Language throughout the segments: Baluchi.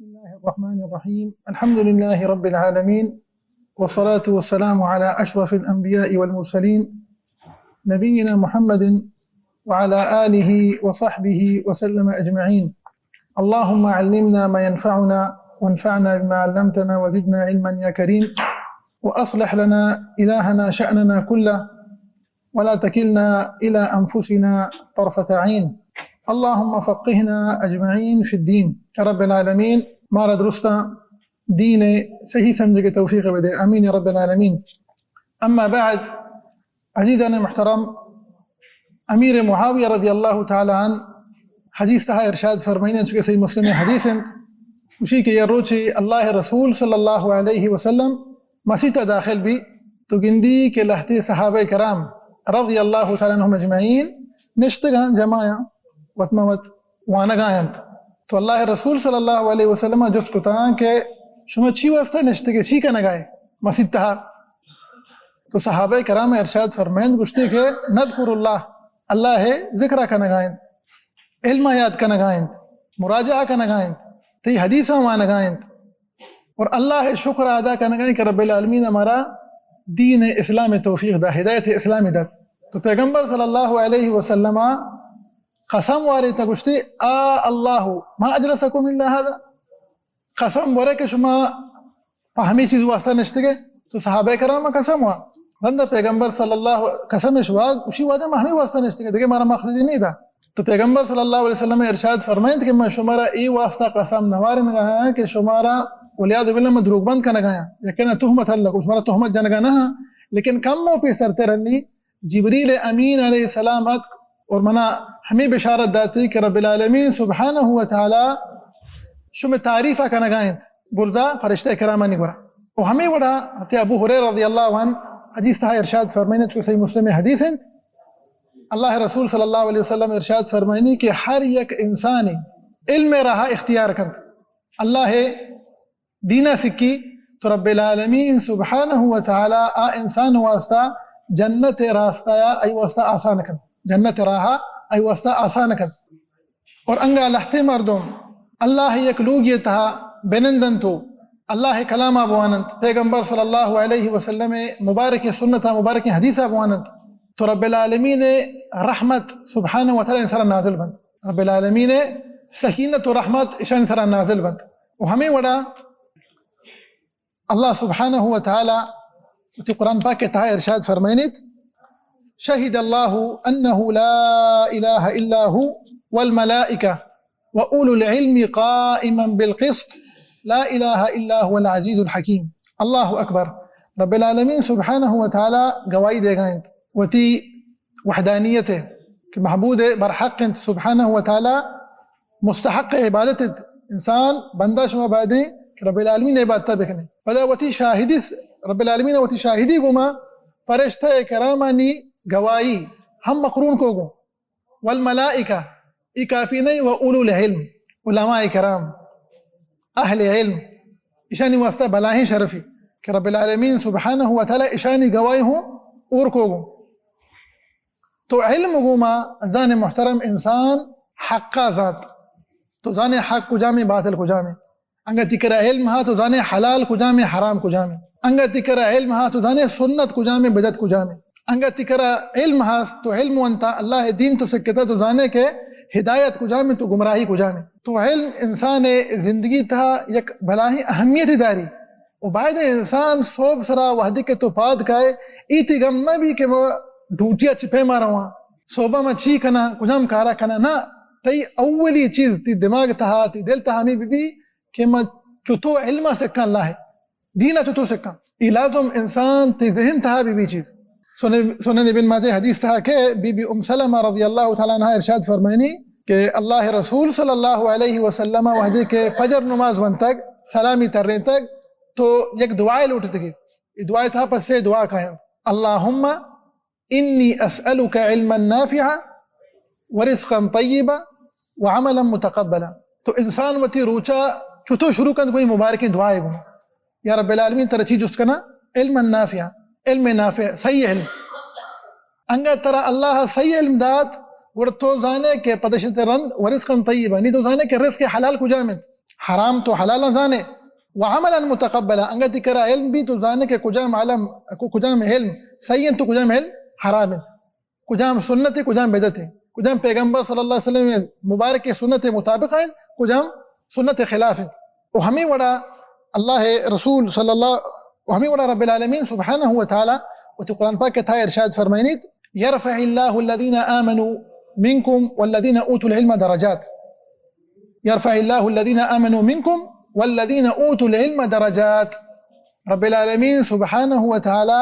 بسم الله الرحمن الرحيم. الحمد لله رب العالمين، والصلاة والسلام على أشرف الأنبياء والمرسلين، نبينا محمد وعلى آله وصحبه وسلم أجمعين. اللهم علمنا ما ينفعنا، وانفعنا بما علمتنا، وزدنا علما يا كريم، وأصلح لنا إلهنا شأننا كله، ولا تكلنا إلى أنفسنا طرفة عين. اللهم فقهنا أجمعين في الدين. يا رب العالمين، مارا درستاں دین ءِ صحیح سمجھگ ءِ توفیق بدے۔ آمین یا رب العالمین۔ اما بعد، عزیزان محترم، امیر معاویہ رضی اللہ تعالی عنہ حدیث تہا ارشاد فرمائینے، چونکہ صحیح مسلم ءِ حدیث انت، گوشی کہ یک روچے اللہ ءِ رسول صلی اللہ علیہ وسلم مسیت ءَ داخل بی، تو گندی کہ لہتے صحابہ کرام رضی اللہ تعالی عنہم اجمعین نشتگاں، جماعاں، وت ما وت وانگا انت۔ تو اللہ ءِ رسول صلی اللہ علیہ وسلم ءَ جست کتاں کہ شما چی واسطہ نشتگے، چی کنگائے مسیت تہا؟ تو صحابہ کرام ارشاد فرمائند، گوشتے کہ نذکر اللہ، اللہ ءِ ذکر ءَ کنگا انت، علم ءَ یاد کنگا انت، مراجعہ کنگا انت، تئی حدیثاں وانگا انت، اور اللہ ءِ شکر ادا کنگا انت کہ رب العالمین ءَ مارا دین اسلام ءِ توفیق دا، ہدایت اسلام دات۔ تو پیغمبر صلی اللہ علیہ وسلم ءَ قسم وارے تا، گوشتے، آ اللہ، ما اجلسکم الا هذا؟ قسم ورے کہ شما پہ ہمے چیز واسطہ نشتگے؟ تو صحابہ کرام قسم وا۔ رند پیغمبر صلی اللہ، قسمش وا، گوشی واجہ ما ہمے واسطہ نشتگے، دگہ مارا مقصدی نہیں دا۔ تو پیغمبر صلی اللہ علیہ وسلم ارشاد فرمائیت کہ من شمارا اے واسطہ قسم نہ وارنگا ہاں کہ شمارا، والعیاذ باللہ، من دروگ بند کنگا ہاں، یکنا تہمت اللہ کو، شمارا تہمت جنگا نہ ہاں، لیکن کمو پیسر ترنی جبریل امین علیہ السلام اتک اور منا ہمے بشارت داتی کہ رب العالمین سبحانہ و تعالی شمے تعریف ءَ کنگا انت، برزا فرشتہ کرامانی گورا۔ و ہمے وڑا حضرت ابو ہریرہ رضی اللہ عنہ حدیث تہا ارشاد فرمائینے، چونکہ صحیح مسلم ءِ حدیث انت، اللہ ءِ رسول صلی اللہ علیہ وسلم ارشاد فرمائینی کہ ہر یک انسانے علم ءِ راہ اختیار کنت، اللہ ءِ دین ءَ سکی، تو رب العالمین سبحانہ و تعالی آ انسان واسطہ جنت ءِ راستہ یا آئی واسطہ آسان کنت، جنت ءِ راہ آئی واسطہ آسان کنت۔ اور انگا لہتے مردم اللہ ءِ یک لوگی تہا بنندنت و اللہ ءِ کلام ءَ بواننت، پیغمبر صلی اللہ علیہ وسلم ءِ مبارک سنت ءَ، مبارک حدیث ءَ بواننت، تو رب العالمین ءِ رحمت سبحانہ و تعالی ان سرا نازل بنت، رب العالمین ءِ سکینت و رحمت اشانی سرا نازل بنت۔ و ہمے وڑا اللہ سبحانہ و تعالی وتی قرآن پاک ءِ تہا ارشاد فرمائینیت، شهد الله أنه لا إله إلا هو والملائكة وأولو العلم قائما بالقسط لا إله إلا هو العزيز الحكيم۔ اللہ اکبر۔ رب العالمین سبحانہ و تعالی گواہی دیگا انت وتی وحدانیت ءِ کہ معبود برحق انت سبحانہ و تعالی، مستحق عبادت انت۔ انسان، بندہ، شما بایدیں کہ رب العالمین ءِ عبادت ءَ بکنیں۔ پدا وتی شاہدی س-، رب العالمین ءَ وتی شاہدی گوما فرشتہ کرامانی گواہی ہم مقرون کو گوں۔ والملائکہ، ای کافی نہیں، و اولو العلم، علماء کرام، اہل علم، اشانی واسطہ بلاہیں شرفی کہ رب العالمین سبحانہ و تعالی اشانی گواہی ہوں اور کو گوں۔ تو علم گوما زان محترم انسان حقا زانت۔ تو زانے حق کجامے، باطل کجامے۔ انگا تی کرا علم ہا تو زانے حلال کجامے، حرام کجامے۔ انگا تی کرا علم ہا تو زانے سنت کجامے، بدعت کجامے۔ انگا تی کرا علم ہا تو علم ونتا، اللہ دین تو سکتا تو زانے کہ ہدایت کجامے تو گمراہی کجامے۔ تو علم انسان زندگی تہا یک بلاہیں اہمیت داری۔ و باید انسان صوب سرا وہدے کہ تو پاد کائے، ای تی گم مہ بی کہ ما ڈیوٹی ءَ چہ پیما رواں، صوبہ ما چی کناں، کجام کارا کناں۔ نہ، تئی اولی چیز تی دماغ تہا، تی دل تہا ہمے بہ بی کہ ما چتو علم ءَ سکاں، اللہ ءِ دین ءَ چتو سکاں۔ ای لازم انسان تی ذہن تہا بہ بی چیز۔ سنن، سنن ابن ماجہ حدیث تہا کہ بی بی ام سلمہ رضی اللہ تعالی عنہا ارشاد فرمائنی کہ اللہ رسول صلی اللہ علیہ وسلم وہدے کہ فجر نماز ونتگ، سلامی ترینتگ، تو یک دعائے لوٹتگی۔ ای دعائے تہا پس سے دعا کاینت، اللہم انی اسألک علما نافعا ورزقا طیبا وعملا متقبلا۔ تو انسان وتی روچا چتو شروع کنت گوں اے مبارکیں دعائے گوں، یا رب العالمین، ترا چی جست کناں؟ علما نافعا، علم نافع، صحیح علم۔ انگا ترا اللہ صحیح علم دات، گڑا تو زانے کہ پدشت رند ورزقا طیبا، نی تو زانے کہ رزق حلال کجام انت۔ حرام تو حلالاں زانے، وعملا متقبلا، انگا تئی کرا علم بی تو زانے کہ کجام علم، کجام علم صحیح انت تو کجام علم حرام انت، کجام سنت انت، کجام بدعت انت، کجام پیغمبر صلی اللہ علیہ وسلم مبارک سنت مطابق انت، کجام سنت خلاف انت۔ و ہمیں وڑا اللہ رسول صلی اللہ، و ہمیں وڑا رب العالمین سبحانہ و تعالی وتی قرآن پاک تہا ارشاد فرمائنیت، یرفع اللہ الذین آمنوا منکم والذین اوتوا العلم درجات۔ یرفع اللہ الذین آمنوا منکم والذین اوتوا العلم درجات۔ رب العالمین سبحانہ و تعالی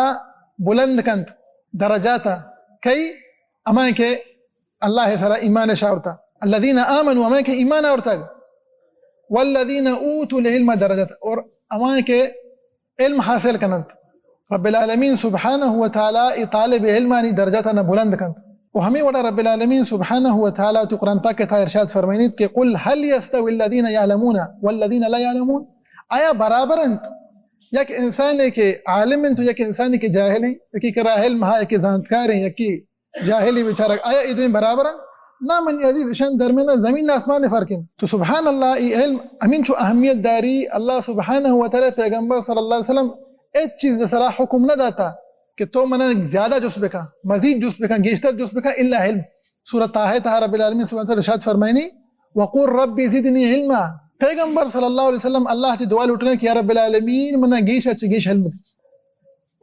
بلند کنت درجات کئی؟ ہمائیں کہ اللہ سرا ایمان شاورتا، الذین آمنوا، ہمائیں کہ ایمان آورتگ، والذین اوتوا العلم درجات، اور ہمائیں کہ علم حاصل کننت۔ رب العالمین سبحانہ و تعالی ای طالب علمانی درجاتاں بلند کنت۔ و ہمیں وڑا رب العالمین سبحانہ و تعالی تو قرآن پاک تہا ارشاد فرمائنیت کہ قل هل يستوي الذين يعلمون والذين لا يعلمون، آیا برابر انت یک انسانے کہ عالم انت و یک انسانے کہ جاہل انت؟ یکی کرا علم ہا، یکی زانتکار انت، یکی جاہلی بیچارگ، آیا اے دوئیں برابر انت؟ نا منی عزیز، اشان درمیان زمین آسمان فرق انت۔ تو سبحان اللہ، ای علم امین چو اہمیت داری، اللہ سبحانہ و تعالی پیغمبر صلی اللہ علیہ وسلم اچ چیز سرا حکم نہ داتا کہ تو منا زیادہ جست بکن، مزید جست بکن، گیشتر جست بکن، الا علم۔ سورہ طٰہٰ تہا رب العالمین سبحانہ و تعالی ارشاد فرمائنی، وقل رب زدنی علما۔ پیغمبر صلی اللہ علیہ وسلم اللہ چہ دعا لوٹگا کہ یا رب العالمین منا گیش اچ گیش علم دے۔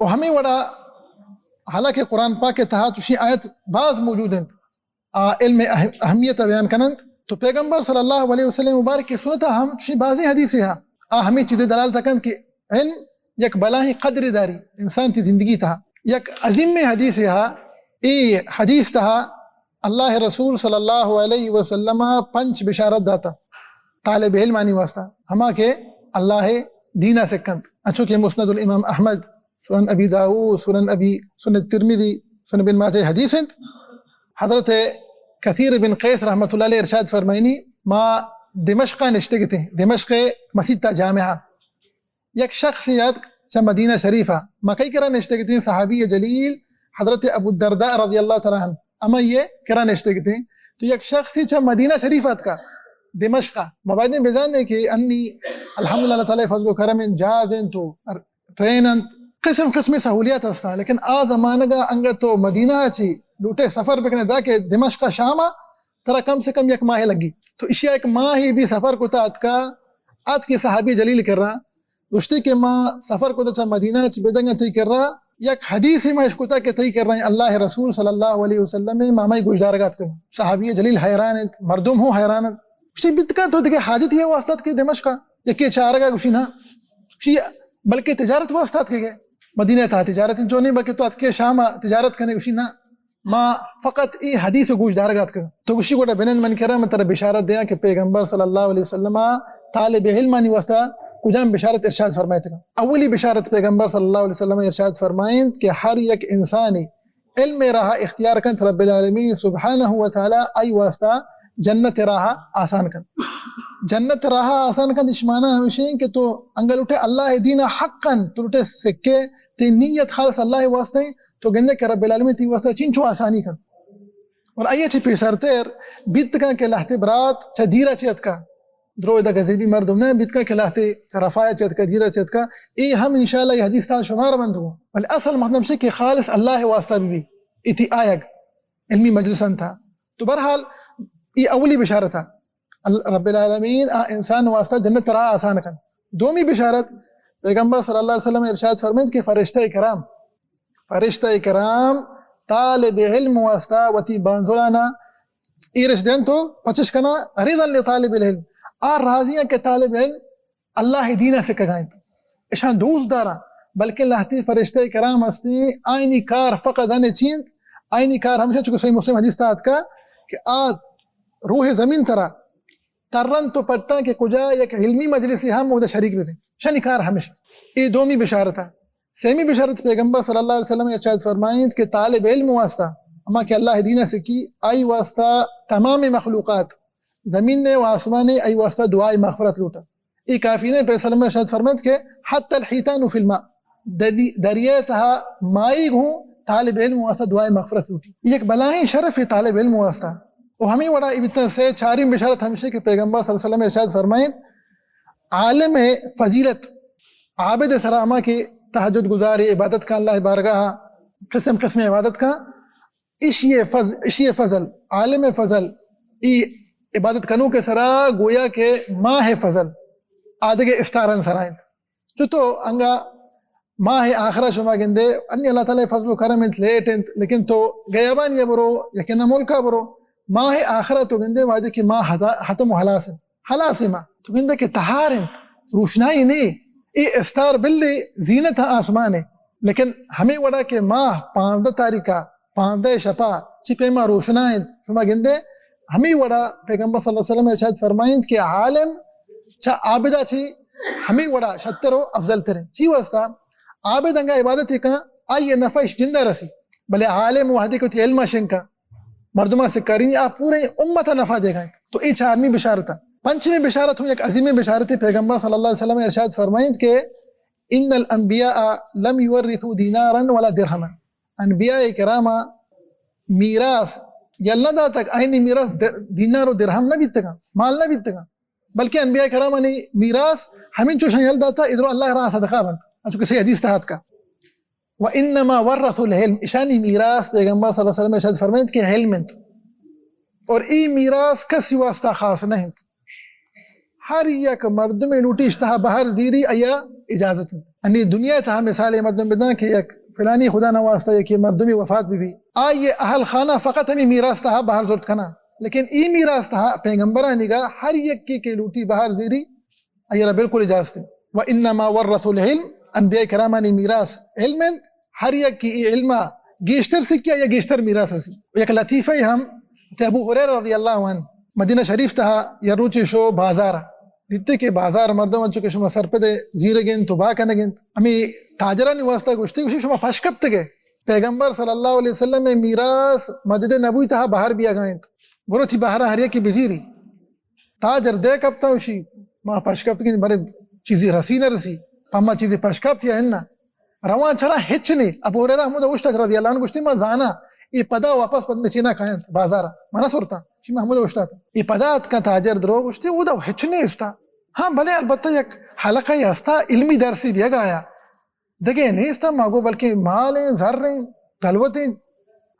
و ہمیں وڑا حالانکہ قرآن پاک تہا چوشیں آیت باز موجود انت، آ علم اہم-، اہمیت بیان کننت۔ تو پیغمبر صلی اللہ علیہ وسلم مبارک سنت ہم چوشیں بازیں حدیث ہا، آ ہمیں چیزیں دلالت کنت کہ علم یک بلاہیں قدر داری انسان تی زندگی تہا۔ یک عظیم حدیث ہا، ای حدیث تہا اللہ رسول صلی اللہ علیہ وسلم پنچ بشارت داتا طالب علمانی واسطہ، ہما کہ اللہ دینا سکنت، اچو کہ مسند الامام احمد، سنن ابی داؤد، سنن ابی، سنن ترمذی، سنن ابن ماجہ حدیث انت۔ حضرت کثیر بن قیس رحمۃ اللہ علیہ ارشاد فرمائنی، ما دمشق نشتگتیں، دمشق مسیت جامعہ، یک شخص یات چہ مدینہ شریفہ، ما کئی کرا نشتگتیں؟ صحابی جلیل حضرت ابو الدرداء رضی اللہ تعالی عنہ، اما یہ کرا نشتگتیں۔ تو یک شخصی چہ مدینہ شریف آتکا، دمشق، ما باید بزانے کہ انی الحمدللہ اللہ تعالی فضل و کرم انت، جہاز انت تو ٹرین انت، قسم قسم سہولیات ہستاں، لیکن آ زمانگا انگا تو مدینہ چی لوٹے سفر بکنے دا کہ دمشق شام، ترا کم سے کم یک ماہ لگی۔ تو اشیا یک ماہی بھی سفر کتا اتکا، اتکی صحابی جلیل کرا، گوشتی کہ ما سفر کتا چہ مدینہ چی بدنگا تئی کرا، یک حدیثی ما اشکتا کہ تئی کرا اللہ رسول صلی اللہ علیہ وسلم ما مئی گوشدارگا اتکا۔ صحابی جلیل حیران انت، مردم ہوں حیران انت۔ گوشتی بیتکا تو دگہ حاجت یہ واسطہ اتکے دمشق؟ یکی چارگا؟ گوشی نا۔ گوشی بلکہ تجارت واسطہ اتکے گئے مدینہ تا، تجارت جو نہیں بلکہ تو اتکے شام تجارت کنے؟ گوشی نا۔ ما فقط ای حدیث گوش دارگا اتکگاں۔ تو گوشی گوڑا بنند من کرا من ترا بشارت دیاں کہ پیغمبر صلی اللہ علیہ وسلم طالب علمانی واسطہ کجام بشارت ارشاد فرمائتگا۔ اولی بشارت پیغمبر صلی اللہ علیہ وسلم ارشاد فرمائنت کہ ہر یک انسانی علم راہ اختیار کنت، رب العالمین سبحانہ و تعالی آئی واسطہ جنت راہ آسان کنت۔ جنت راہ آسان کنت، اش معنی ہمیشہ ہیں کہ تو انگا لوٹے اللہ دین حقا، تو لوٹے سکے، تی نیت خالص اللہ واسطہ ہیں، تو گندے کہ رب العالمین تی واسطہ چنچو آسانی کن۔ اور آئیے چی پیسرتر بیت کن کہ لہتے برات چا دیرا چی اتکا، درو ادا گزیبی مردم نہ بیت کن کہ لہتے چا رفایا چی اتکا، دیرا چی اتکا، اے ہم انشاءاللہ یہ حدیث تا شمار بند ہو۔ بل اصل مطلب سے کہ خالص اللہ واسطہ بھی، بھی اتی آیگ علمی مجلس انت۔ تو بہرحال، یہ اولی بشارت ہے۔ ال-، رب العالمین آ انسان واسطہ جنت راہ آسان کن۔ دومی بشارت، پیغمبر صلی اللہ علیہ وسلم ارشاد فرمائیت کہ فرشتہ کرام، فرشتہ کرام طالب علم واسطہ وتی بانزلانا ایرش دین تو پچش کنا، رضا لطالب العلم، آ راضی ہیں کہ طالب علم اللہ دین سکگائیں، اشان دوست دارا، بلکہ لہتی فرشتہ کرام ہستی، آئینی کار فقط انے چینت، آئینی کار ہمیشہ چکو صحیح مسلم حدیث تا اتکا کہ آ روح زمین ترا ترنت و پٹاں کہ کجا یک علمی مجلسی ہم اودا شریک ببیں۔ شنی کار ہمیش۔ اے دومی بشارت ہے۔ سیمی بشارت پیغمبر صلی اللہ علیہ وسلم ارشاد فرمائیت کہ طالب علم واسطہ، اما کہ اللہ دین سکی، آئی واسطہ تمام مخلوقات، زمین نے و آسمان نے، آئی واسطہ دعائے مغفرت لوٹا۔ اے کافی نے، پیغمبر ارشاد فرمائیت کہ حتی الحیتان فی الماء، دری-، دریائے تہا ماہیگ ہوں طالب علم واسطہ دعائے مغفرت لوٹی۔ یہ ایک بلاہیں شرف ہے طالب علم واسطہ۔ و ہمیں وڑا ابتن سے چاریں بشارت ہمشہ کہ پیغمبر صلی اللہ علیہ وسلم ارشاد فرمائیت عالم ءِ فضیلت، عابد ءِ سرا، ہما کہ تہجد گزار، عبادت کن اللہ ءِ بارگاہ ءَ، قسم قسم عبادت کن، ایشی ءِ فض-، ایشی ءِ فضل، عالم ءِ فضل، ای عبادت کنوک ءِ سرا گویا کہ ماہ ءِ فضل آدگہ اسٹارانی سرا انت۔ چو تو انگا ماہ ءِ آخرا شما گندے، انی اللہ تعالیٰ ءِ فضل و کرم انت، لیٹ انت، لیکن تو گیابانی ءَ برو، یکے نہ ملکا برو، ماہ ءِ آخرا تو گندے، وہدے کہ ماہ ہتا-، ختم و ہلاس انت، ہلاس انت ماہ، تو گندے کہ تہار انت، روشنائی نے، اے اسٹار بلے زینت آسمان ءِ، لیکن ہمے وڑا کہ ماہ پانزدہ تاریخا، پانزدہ شپا چی پیما روشنا انت، شما گندے، ہمے وڑا پیغمبر صلی اللہ علیہ وسلم ارشاد فرمائینت کہ عالم چہ عابدا چی ہمے وڑا شتر و افضل تر انت۔ چی واسطہ؟ عابد انگا عبادت کن، آئی نفع اش جندا رسی، بلے عالم وہدے کہ وتی علما شنگ کن، مردما سکارینی، آ پورے امتا نفع دیگا انت۔ تو اے چارمی بشارت۔ پنچمی بشارت ہوں یک عظیمی بشارت۔ پیغمبر صلی اللہ علیہ وسلم ارشاد فرمائینت کہ ان الانبیاء لم یورثوا دینارا ولا درہما۔ انبیاء کراما میراث یل نہ داتگ، آئینی میراث د-، دینار و درہم نہ بیتگاں، مال نہ بیتگاں، بلکہ انبیاء کرامانی میراث ہمینچوشاں یل داتا، ادرو اللہ راہ صدقہ بنت، انچو کہ صحیح حدیث تہا اتکا۔ و انما ورثوا العلم، اشانی میراث پیغمبر صلی اللہ علیہ وسلم ارشاد فرمائینت کہ علم انت، اور ای میراث کسی واسطہ خاص نہ انت۔ ہر یک مردمے لوٹی اشتہا بہر زیری، آیا اجازت انت۔ انی دنیا تہا مثال مردم بداں کہ یک فلانی خدا نہ واسطہ یکے مردمے وفات بی بی، آئی اہل خانہ فقط ہمی میراث تہا بہر زرت کناں، لیکن ای میراث تہا پیغمبرانی گا ہر یکے کہ لوٹی بہر زیری، آئی را بالکل اجازت انت۔ و انما ورثوا العلم، انبیاء کرامانی میراث علم انت، ہر یکے ای علما گیشتر سکیا یا گیشتر میراث رسی۔ یک لطیفہ ہم، تے ابو ہریرہ رضی اللہ عنہ مدینہ شریف تہا یا روچے شو بازار، دیتے کہ بازار مردم انچو کہ شما سرپد زیرگ انت و با کنگ انت، ہمیں تاجرانی واسطہ گوشتے، گوشی شما پش کپتگے، پیغمبر صلی اللہ علیہ وسلم میراث مسجد نبوی تہا بہر بیاگا انت، برو تی بہرا ہر یکی بزیری۔ تاجر دے کپتا، گوشی ما پش کپتگیں، بلے چیزی رسی نہ رسی، پما چیزی پش کپت یا اناں؟ رواں چرا ہچ نے۔ ابو ہریرہ ہمودا اوشتات رضی اللہ عنہ، گوشتی ما زانا اے پدا واپس پد مچینا کاینت بازارا، منا سرتا چی ما ہمودا اوشتات۔ اے پدا اتکا تاجر درو گوشتی اودا ہچ نے استا۔ ہاں بلے البتہ یک حلقہ ہستا، علمی درسی بیگا آیا۔ دگہ نیست، ما گو بلکہ مال ہیں، زر ہیں، دلوت ہیں،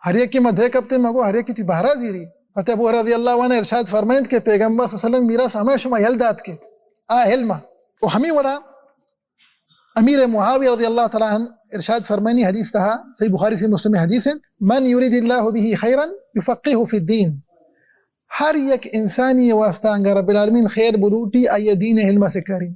ہر یکی ما دے کپتے، ما گو ہر یکی تی بہرا زیری۔ حضرت ابو ہریرہ رضی اللہ عنہ ارشاد فرمائنت کہ پیغمبر صلی اللہ علیہ وسلم میراث ہمیں شما یل دات کے آ علم۔ و ہمیں وڑا امیر معاویہ رضی اللہ تعالی عنہ ارشاد فرمائنی حدیث تہا، صحیح بخاری سے مسلم حدیث ہیں، من یرید اللہ به خیرا یفقهه فی الدین۔ ہر یک انسانی واسطہ انگا رب العالمین خیر بلوٹی، آئی دین علم سکاری۔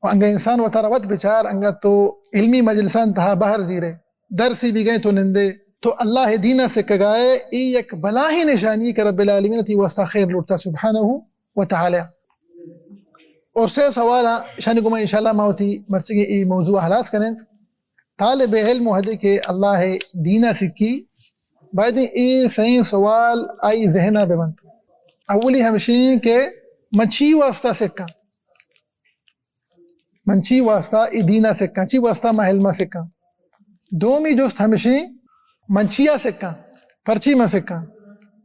و انگا انسان وتارا وت بچار، انگا تو علمی مجلسان تہا بہر زیرے، درسی بگئے تو نندے، تو اللہ دین سکگائے، اے یک بلاہیں نشانی کہ رب العالمین تی واسطہ خیر لوٹتا سبحانہ و تعالی۔ اور سے سوال، شانی گما انشاءاللہ ما وتی مرچگی اے موضوع خلاص کنیں۔ طالب علم وہدے کہ اللہ دین ء سکی، باید اے سئیں سوال آئی ذہن ء بہ بنت۔ اولی ہمشی کہ من چی واسطہ سکاں؟ من چی واسطہ اے دین ء سکاں؟ چی واسطہ من علم ء سکاں؟ دومی جست ہمشی، من چیا سکاں؟ پرچی من سکاں؟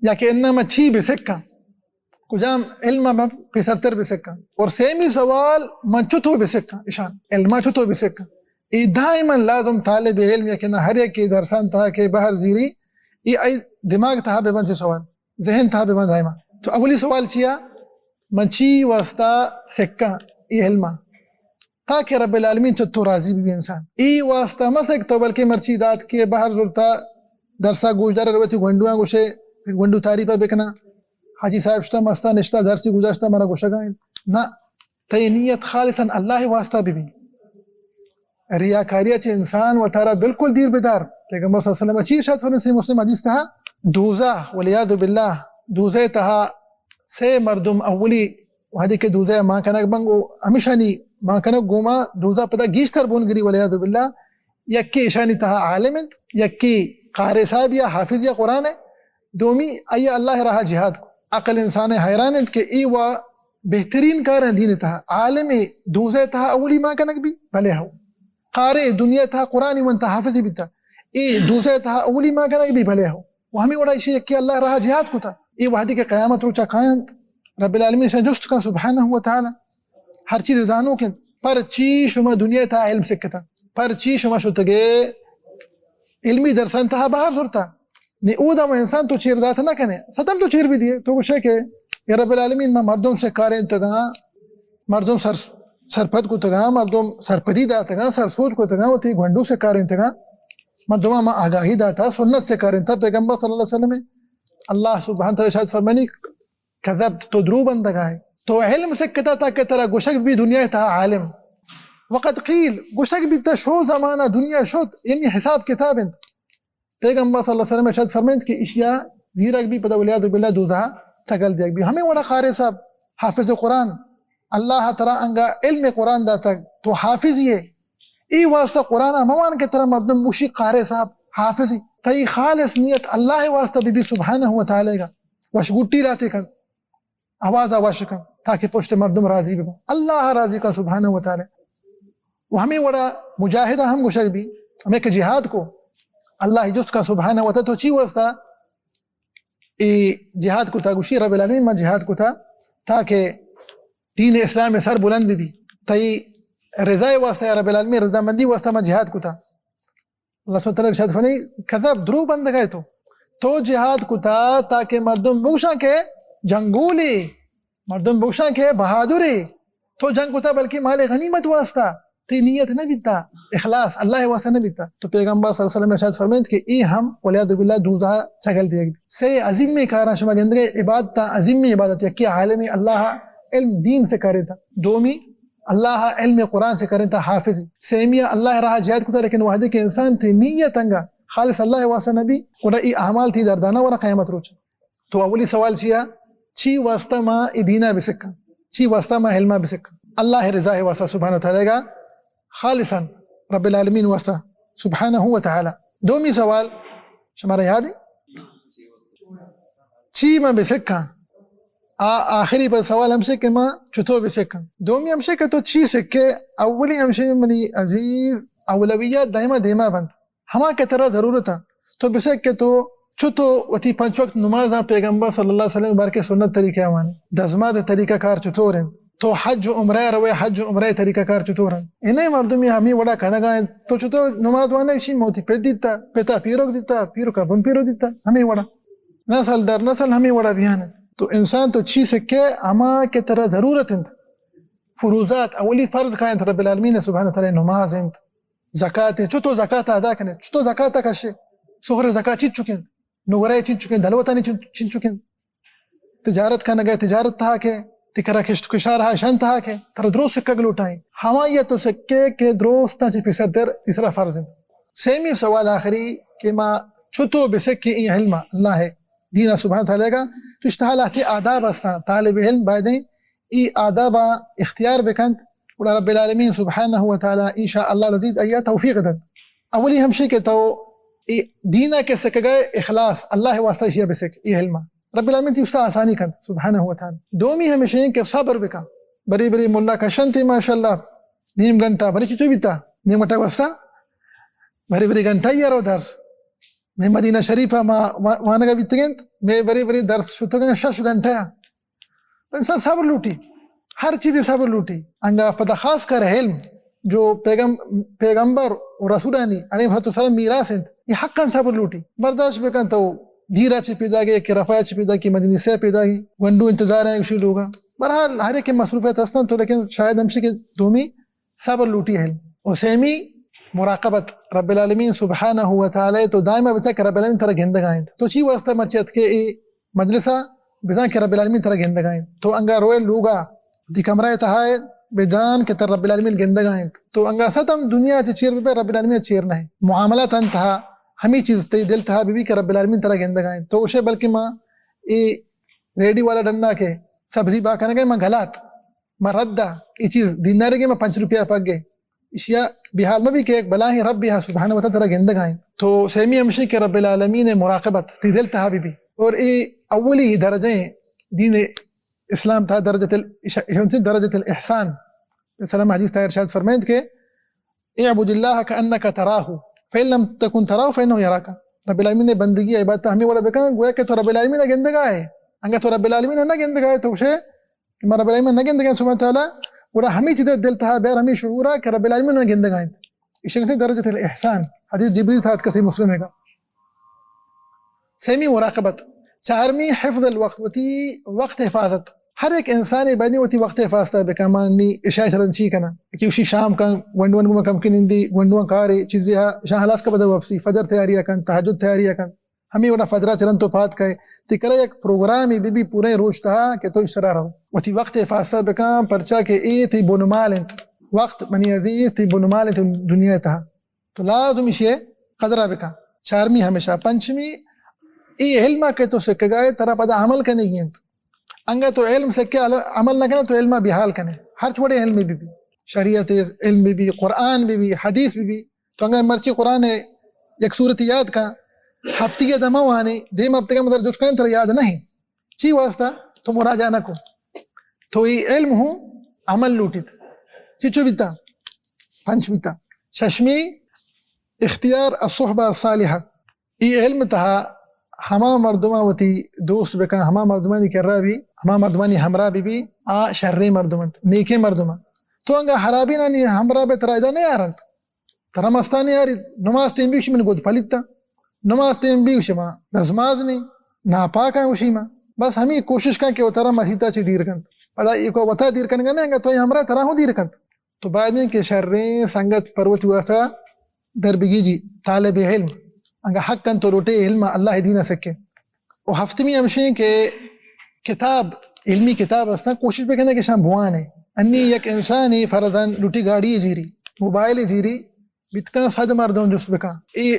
یا کہ اناں من چی بہ سکاں؟ کجام علم ء من پیسرتر بہ سکاں؟ اور سیمی سوال، من چتو بہ سکاں؟ اشان علم ء چتو بہ سکاں؟ اے دائما لازم طالب علم یا کہ نہ ہر یک درسان تہا کہ بہر زیری، اے آئی دماغ تہا بہ بنت سوال، ذہن تہا بہ بنت دائما۔ تو اولی سوال چیا؟ من چی واسطہ سکاں اے علم ء؟ تاکہ رب العالمین چہ تو راضی بی انسان۔ اے واسطہ مسک تو بلکہ مرچی دات کہ بہر زرتا درسا گوشدار روتی گونڈواں گوشے، گونڈو تعریف بکنا۔ حاجی صاحب شتا مستا نشتا درسی گزاشتا منا گوشگا انت۔ نہ، تئی نیت خالصاً اللہ واسطہ ببی۔ ریاکاری چہ انسان وتارا بالکل دیر بدار۔ پیغمبر صلی اللہ علیہ وسلم چی ارشاد فرمائے؟ صحیح مسلم حدیث تہا، دوزہ، والعیاذ باللہ، دوزہ تہا سے مردم اولی وہدے کہ دوزہ مان کنگ بنت و ہمیشانی مان کنگ گوما دوزہ پدا گیشتر بون گری، والعیاذ باللہ۔ یکی ایشانی تہا عالم انت، یکی قارئ صاحب یا حافظ یا قرآن ہے، دومی آئی اللہ راہ جہاد کو۔ عقل انسان حیران انت کہ اے وا بہترین کار ہیں دین تہا۔ عالم دوزہ تہا اولی مان کنگ بی، بلے ہو۔ قارئ دنیا تہا قرآن ونتا حافظ بیتا، اے دوزہ تہا اولی مان کنگ بی، بلے ہو۔ و ہمیں وڑا ایشی یکی اللہ راہ جہاد کتا۔ اے وہدی کہ قیامت روچا کاینت، رب العالمین شان جست کن سبحانہ و تعالی۔ ہر چیز زانوک انت۔ پرچی شما دنیا تہا علم سکتا؟ پرچی شما شتگے علمی درسان تہا بہر زرتا؟ نی اودا ما انسان تو چیر دات نہ کنے، ستم تو چیر بھی دیے۔ تو گوشے کہ یا رب العالمین، ما مردم سکارینتگاں، مردم سر، سرپد کتگاں، مردم سرپدی داتگاں، سرسوج کتگاں، وتی گونڈو سکارینتگاں، مردماں ما آگاہی داتا، سنت سکارینتا پیغمبر صلی اللہ علیہ وسلم۔ اللہ سبحانہ تعالی شاید فرمانی، کذبت، تو درو بندگائے۔ تو علم سکتا تاکہ ترا گوشگ بھی دنیا تہا عالم۔ وقد قیل، گوشگ بھی تا شو زمانہ دنیا شد، یعنی حساب کتاب انت۔ پیغمبر صلی اللہ علیہ وسلم ارشاد فرمائنت کہ اشیا زیرگ بھی پدا والعیاذ باللہ دوزہ چگل دیگ بھی۔ ہمیں وڑا قاری صاحب، حافظ قرآن، اللہ ترا انگا علم قرآن داتگ، تو حافظ یہ۔ ای واسطہ قرآن موان کہ ترا مردم گوشی قاری صاحب، حافظ، تئی خالص نیت اللہ واسطہ بی بی سبحانہ و تعالی گا۔ وش گٹی لاتے کن، آواز وش کن، تاکہ پشت مردم راضی ببن، اللہ راضی کن سبحانہ و تعالی۔ و ہمیں وڑا مجاہدہ ہم گوشگ بھی، ہمیں کہ جہاد کو، اللہ جست کن سبحانہ و تعالی، تو چی واسطہ ای جہاد کتا؟ گوشی رب العالمین، من جہاد کتا تاکہ دین اسلام سر بلند بی بی، تئی رضا واسطہ یا رب العالمین، رضامندی واسطہ من جہاد کتا۔ اللہ سبحانہ وتعالی ارشاد فرمائی، کذب، درو بندگائے تو۔ تو جہاد کتا تاکہ مردم بگوشاں کہ جنگولے، مردم بگوشاں کہ بہادرے۔ تو جنگ کتا بلکہ مال غنیمت واسطہ، تی نیت نہ بیتا، اخلاص اللہ واسطہ نہ بیتا۔ تو پیغمبر صلی اللہ علیہ وسلم ارشاد فرمائیت کہ ای ہم والعیاذ باللہ دوزہ چگل دیگ۔ سے عظیمیں کاراں شما گندگے، عبادت، عظیمیں عبادت، یکی عالم اللہ علم دین سکارینتا، دومی اللہ علم قرآن سکارینتا حافظ، سیمی اللہ راہ جہاد کتا، لیکن وہدے کہ انسان تی نیت انگا خالص اللہ واسطہ نبی، گڑا ای اعمال تی دردانا ورا قیامت روچ۔ تو اولی سوال چیا؟ چی واسطہ ما ای دینا بسکاں؟ چی واسطہ ما علما بسکاں؟ اللہ رضا واسطہ سبحانہ و تعالی گا، خالصاً رب العالمین واسطہ سبحانہ و تعالی۔ دومی سوال شمارا یاد ہے؟ چی ما بسکاں؟ آ، آخری پر سوال ہمشے کہ ما چطور بسکاں؟ دومی ہمشے کہ تو چی سکے؟ اولی ہمشے منی عزیز، اولویات دائما دیما بنت۔ ہما کہ ترا ضرورت انت، تو بسک کہ تو چطور وتی پنچ وقت نمازاں پیغمبر صلی اللہ علیہ وسلم بارکے سنت طریقہ وانے، دزمات طریقہ کار چطور انت، تو حج و عمرہ روے، حج و عمرہ طریقہ کار چطور انت؟ انہیں مردمی ہمیں وڑا کنگا انت، تو چطور نماز وانے شی موتی پت دیتا، پتا پیروک دیتا، پیروکا بن پیرو دیتا، ہمیں وڑا۔ نسل در نسل ہمیں وڑا بیان انت۔ تو انسان تو چی سکے؟ ہما کہ ترا ضرورت انت۔ فروضات، اولی فرض کائنت رب العالمین سبحانہ تعالی، نماز انت، زکات انت، چطور زکات ادا کنے، چطور زکات کشے، سہر زکات چیچک انت، نگرہ چیچک انت، دلوتانی چین-، چینچک انت، تجارت کنگے، تجارت تہا کہ، تکرا کشت کشار ہا شن تہا کہ، ترا درو سکگ لوٹائیں۔ ہمائی تو سکے کہ درو ستا چی پیسر در تیسرا فرض انت۔ سیمی سوال آخری کہ ما چطور بسکیں ای علم اللہ ہے، دین سبحانہ تعالی گا، تو اشتہا لہتے آداب ہستاں، طالب علم بایدیں ای آدابا اختیار بکنت، گڑا رب العالمین سبحانہ و تعالی ان شاء اللہ العزیز ایا توفیق دنت۔ اولی ہمشی کہ تو ای دینا کہ سکگے اخلاص، اللہ واسطہ اشیا بسک، ای علما۔ رب العالمین تی استا آسانی کنت سبحانہ و تعالی۔ دومی ہمشی کہ صبر بکن، بری بری ملا کشنتی ماشاءاللہ، نیم گھنٹہ، بری چی چو بیتا؟ نیم گھنٹہ واسطہ، بری بری گھنٹہ یارو درس۔ میں مدینہ شریفہ ما وا-، وانگا بیتگنت، میں بری بری درس شتگن شش گھنٹہ۔ انسان صبر لوٹی، ہر چیزی صبر لوٹی۔ انگا پدا خاص کر علم، جو پیغم-، پیغمبر و رسولانی علیہ الصلوۃ والسلام میراث انت، یہ حقاً صبر لوٹی۔ برداشت بکن تو دیرا چی پیدا گئے کہ رفایا چی پیدا کہ مدنی سے پیدا گی، گنڈو انتظار ہیں اسی لوگا۔ بہرحال ہر ایک مصروفیت ہستن تو، لیکن شاید ہمشی کہ دومی صبر لوٹی ہے۔ و سیمی مراقبت، رب العالمین سبحانہ و تعالی تو دائما بچا کہ رب العالمین ترا گندگا انت۔ تو چی واسطہ مرچی اتکے اے مجلسا؟ بزان کہ رب العالمین ترا گندگا انت۔ تو انگا روئے لوگا، دی کمرہ تہا ہے، بزان کہ ترا رب العالمین گندگا انت۔ تو انگا ستم دنیا چے چیر بے، رب العالمین چیر نہ ہے۔ معاملات انت تہا، ہمی چیز تی دل تہا بی بی کہ رب العالمین ترا گندگا انت۔ تو گوشے بلکہ ما اے ریڈی والا ڈنا کہ سبزی با کنگے، ما غلط، ما رد، اے چیز دینارے گے ما پنچ روپیہ پگ گے۔ اشیا بے حال مبی کہ ایک بلاہیں رب ہا سبحانہ و تعالی ترا گندگا انت۔ تو سیمی ہمشی کہ رب العالمین مراقبت تی دل تہا بی بی۔ اور اے اولی درجہ ہیں دین اسلام تہا، درجۃ ال-، اش-، اش-، درجۃ الاحسان۔ سلام حدیث تہا ارشاد فرمائنت کہ اعبد اللہ کأنک تراہ فإن لم تکن تراہ فإنہ یراک۔ رب العالمین بندگی عبادت ہمیں وڑا بکن گویا کہ تو رب العالمین گندگا ہے۔ انگا تو رب العالمین نہ گندگا ہے تو گوشے کہ ما رب العالمین نہ گندگا سبحانہ تعالی، گڑا ہمے چیز دل تہا بیار، ہمے شعورا کہ رب العالمین گندگا انت۔ ایشی گوشنت درجۃ الاحسان۔ حدیث جبریل تہا اتکا، صحیح مسلم ء۔ سیمی مراقبت، چارمی حفظ الوقت، وتی وقت حفاظت۔ ہر یک انسانے باید وتی وقت حفاظت بکن۔ ما نی عشاء سرا چی کناں کہ اشی شام کن، گونڈواں گوما کمکے نندی، گونڈواں کارے چیزے ہا، اشاں ہلاس کا پدا واپسی فجر تیاری کن، تہجد تیاری کن۔ ہمے وڑا فجرا چہ رند تو پاد کئے، تئی کرا یک پروگرامے بہ بی پوریں روچ تہا کہ تو ایش سرا رو۔ وتی وقت حفاظت بکن، پرچا کہ اے تئی بنمال انت۔ وقت منی عزیز تئی بنمال انت دنیا تہا۔ تو لازم ایشی قدرا بکن۔ چارمی ہمیشہ۔ پنچمی، اے علما کہ تو سکگائے ترا پدا عمل کنگی انت۔ انگا تو علم سکے، عل-، عمل نہ کنے تو علما بے حال کنے۔ ہرچ وڑیں علم بہ بی، شریعت علم بہ بی، قرآن بہ بی، حدیث بہ بی، تو انگا مرچی قرآن ء یک سورت یاد کن، ہفتگی ء دمہ وانی، دیم ہفتگی ء مدر جست کنن ترا یاد نہ انت۔ چی واسطہ؟ تو مراجعہ نہ کو۔ تو ای علم ہوں عمل لوٹیت۔ چی چو بیتا؟ پنچ بیتا۔ ششمی، اختیار الصحبہ الصالحہ۔ ای علم تہا ہما مردماں وتی دوست بکن، ہما مردمانی کرا بی، ہما مردمانی ہمراہ بہ بی، آ شریں مردم انت، نیکیں مردم انت۔ تو انگا حرابینانی ہمراہ بے ترا ادا نیارنت۔ ترا مستانی آری، نماز ٹیم بی گوشی من گد پلیتا۔ نماز ٹیم بی گوشی ما دزماز نی، ناپاکاں گوشی ما۔ بس ہمی کوشش کن کہ وترا مسیتا چی دیر کنت۔ پدا ایکو وتا دیر کنگا نہ، انگا تو ہمراہ ترا ہوں دیر کنت۔ تو باید انت کہ شریں سنگت پر وتی واسطہ در بگیجی۔ طالب علم، انگا حق انت تو لوٹے علم اللہ دین سکے۔ و ہفتمی ہمشیں کہ کتاب، علمی کتاب ہستن، کوشش بکنے کہ شان بوانے۔ انی یک انسانی فرضاً لوٹی گاڑی زیری، موبائل زیری، بیتکاں صد مردم جست بکاں۔ اے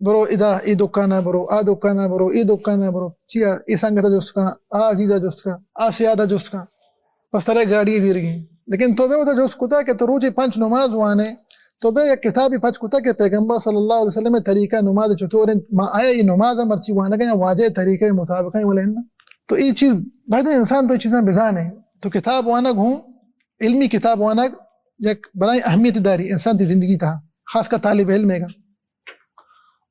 برو ادا، اے دکانا برو، آ دکانا برو، اے دکانا برو، چیا اے سنگتا جست کن، آ عزیزا جست کن، آ سیادا جست کن۔ بس ترا گاڑی زیرگی۔ لیکن تو بے وتا جست کتا کہ تو روچے پنچ نماز وانے، تو بے یک کتابی پچ کتا کہ پیغمبر صلی اللہ علیہ وسلم طریقہ نماز چطور انت، ما آیا یہ نماز مرچی وانگا یا واجہ طریقہ مطابق ہیں ولا انت؟ تو یہ چیز باید انسان تو یہ چیزاں بزانے۔ تو کتاب وانگ ہوں، علمی کتاب وانگ یک بلائیں اہمیت داری انسان تی زندگی تہا، خاص کر طالب علم گا۔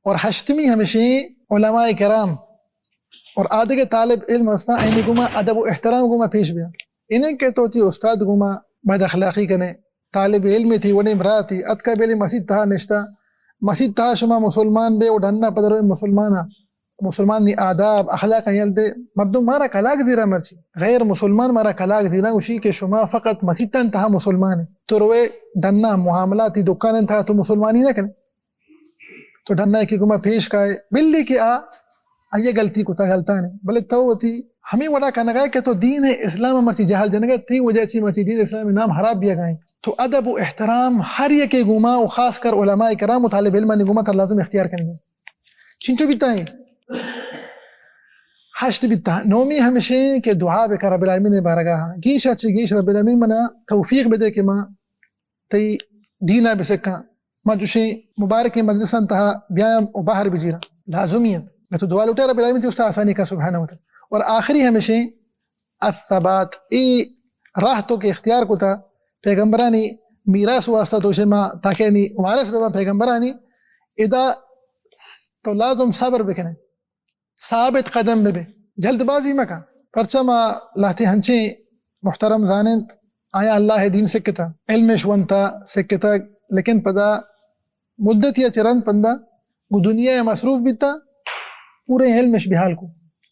اور ہشتمی ہمشیں علماء کرام اور آدگہ طالب علم ہستاں، اینی گوما ادب و احترام گوما پیش بیا۔ انہیں کہ تو تی استاد گوما بد اخلاقی کنے، طالب علم تی وڑیں براتی اتکا بیلی مسیت تہا نشتا، مسیت تہا شما مسلمان بے و ڈنا پدر مسلمانا، مسلمان نی آداب اخلاق یل دے۔ مردم مارا کلاگ زیرا مرچی، غیر مسلمان مارا کلاگ زیرا، گوشی کہ شما فقط مسیتان تہا مسلمان ہے، تو روے ڈنا معاملاتی دکان تہا تو مسلمانی نہ کنے۔ تو ڈنا کہ گما پیش کائے، بلی کہ آ، آئیے غلطی کتا غلطانے، بلے تو وتی ہمیں وڑا کنگا کہ تو دین اسلام مرچی جہل جنگا، تی وجہ چی مرچی دین اسلام نام خراب بیا گائیں۔ تو ادب و احترام ہر یکے گما و خاص کر علماء کرام و طالب علمانی گما تر لازم اختیار کنگی۔ چنچو بیتا ہے؟ ہشت بیتا۔ نومی ہمشیں کہ دعا بکا رب العالمین بارگاہ۔ گیشا چی گیش رب العالمین منا توفیق بدے کہ ما تئی دینا بسکاں۔ ما چوشیں مبارکیں مجلساں تہا بیاں و بہر بزیراں۔ لازمی انت۔ میں تو دعا لوٹے رب العالمین تی استا آسانی کا سبحانہ و تعالی۔ اور آخری ہمشیں الثبات، ای راہ تو کہ اختیار کتا پیغمبرانی میراث واسطہ تو شما تاکہ نی وارث ببا پیغمبرانی، ادا تو لازم صبر بکنے۔ ثابت قدم بہ بے، جلد بازی مکن۔ پرچا ما لہتے ہنچیں محترم زاننت، آیا اللہ دین سکتا، علمش ونتا سکتا، لیکن پدا مدتی چہ رند پندا گو دنیا مصروف بیتا، پورے علمش بحال کو۔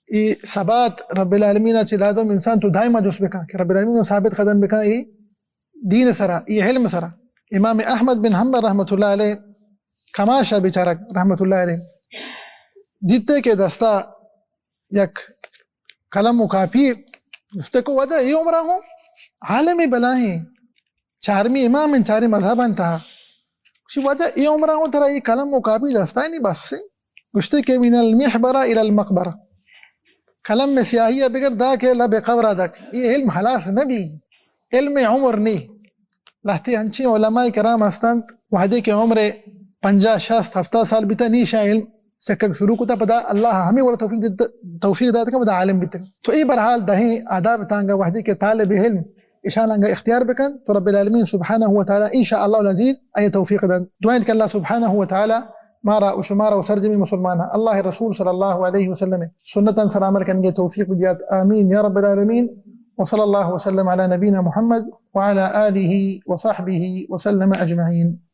ای ثبات رب العالمین چہ لازم انسان تو دائما جست بکن کہ رب العالمین ثابت قدم بکن، ای دین سرا، ای علم سرا۔ امام احمد بن حنبل رحمت اللہ علیہ کماشا بیچارگ رحمت اللہ علیہ جتے کہ دستا یک قلم و کاپی، گوشتے کو واجہ ای عمرہ ہوں عالم بلاہیں، چارمی امام ان چاری مذہب انت۔ گوشی واجہ ای عمرہ ہوں ترا ای قلم و کاپی دستا نی بس۔ گوشتے کہ من المحبرہ الی المقبرہ، قلم میں سیاہی بگر دا کہ لب قبر دک، ای علم خلاص نبی، علم عمر نی۔ لہتے انچیں علماء کرام ہستنت، وہدے کہ عمر پنجاہ، شست، ہفتاد سال بیتا، نی شاں علم سکگ شروع کتا، پدا اللہ ہمیں وڑ توفیق دیت، توفیق دات کہ پدا عالم بیتگ۔ تو اے بہرحال دہیں آداب تانگا وہدے کہ طالب علم اشان انگا اختیار بکن تو رب العالمین سبحانہ و تعالی ان شاء اللہ العزیز اے توفیق دن۔ دعائیں کہ اللہ سبحانہ و تعالی مارا و شمارا و سرجمی مسلمان اللہ رسول صلی اللہ علیہ وسلم سنتاں سر عمل کنگے توفیق بدیات۔ آمین یا رب العالمین۔ وصلى الله وسلم على نبينا محمد وعلى آله وصحبه وسلم أجمعين.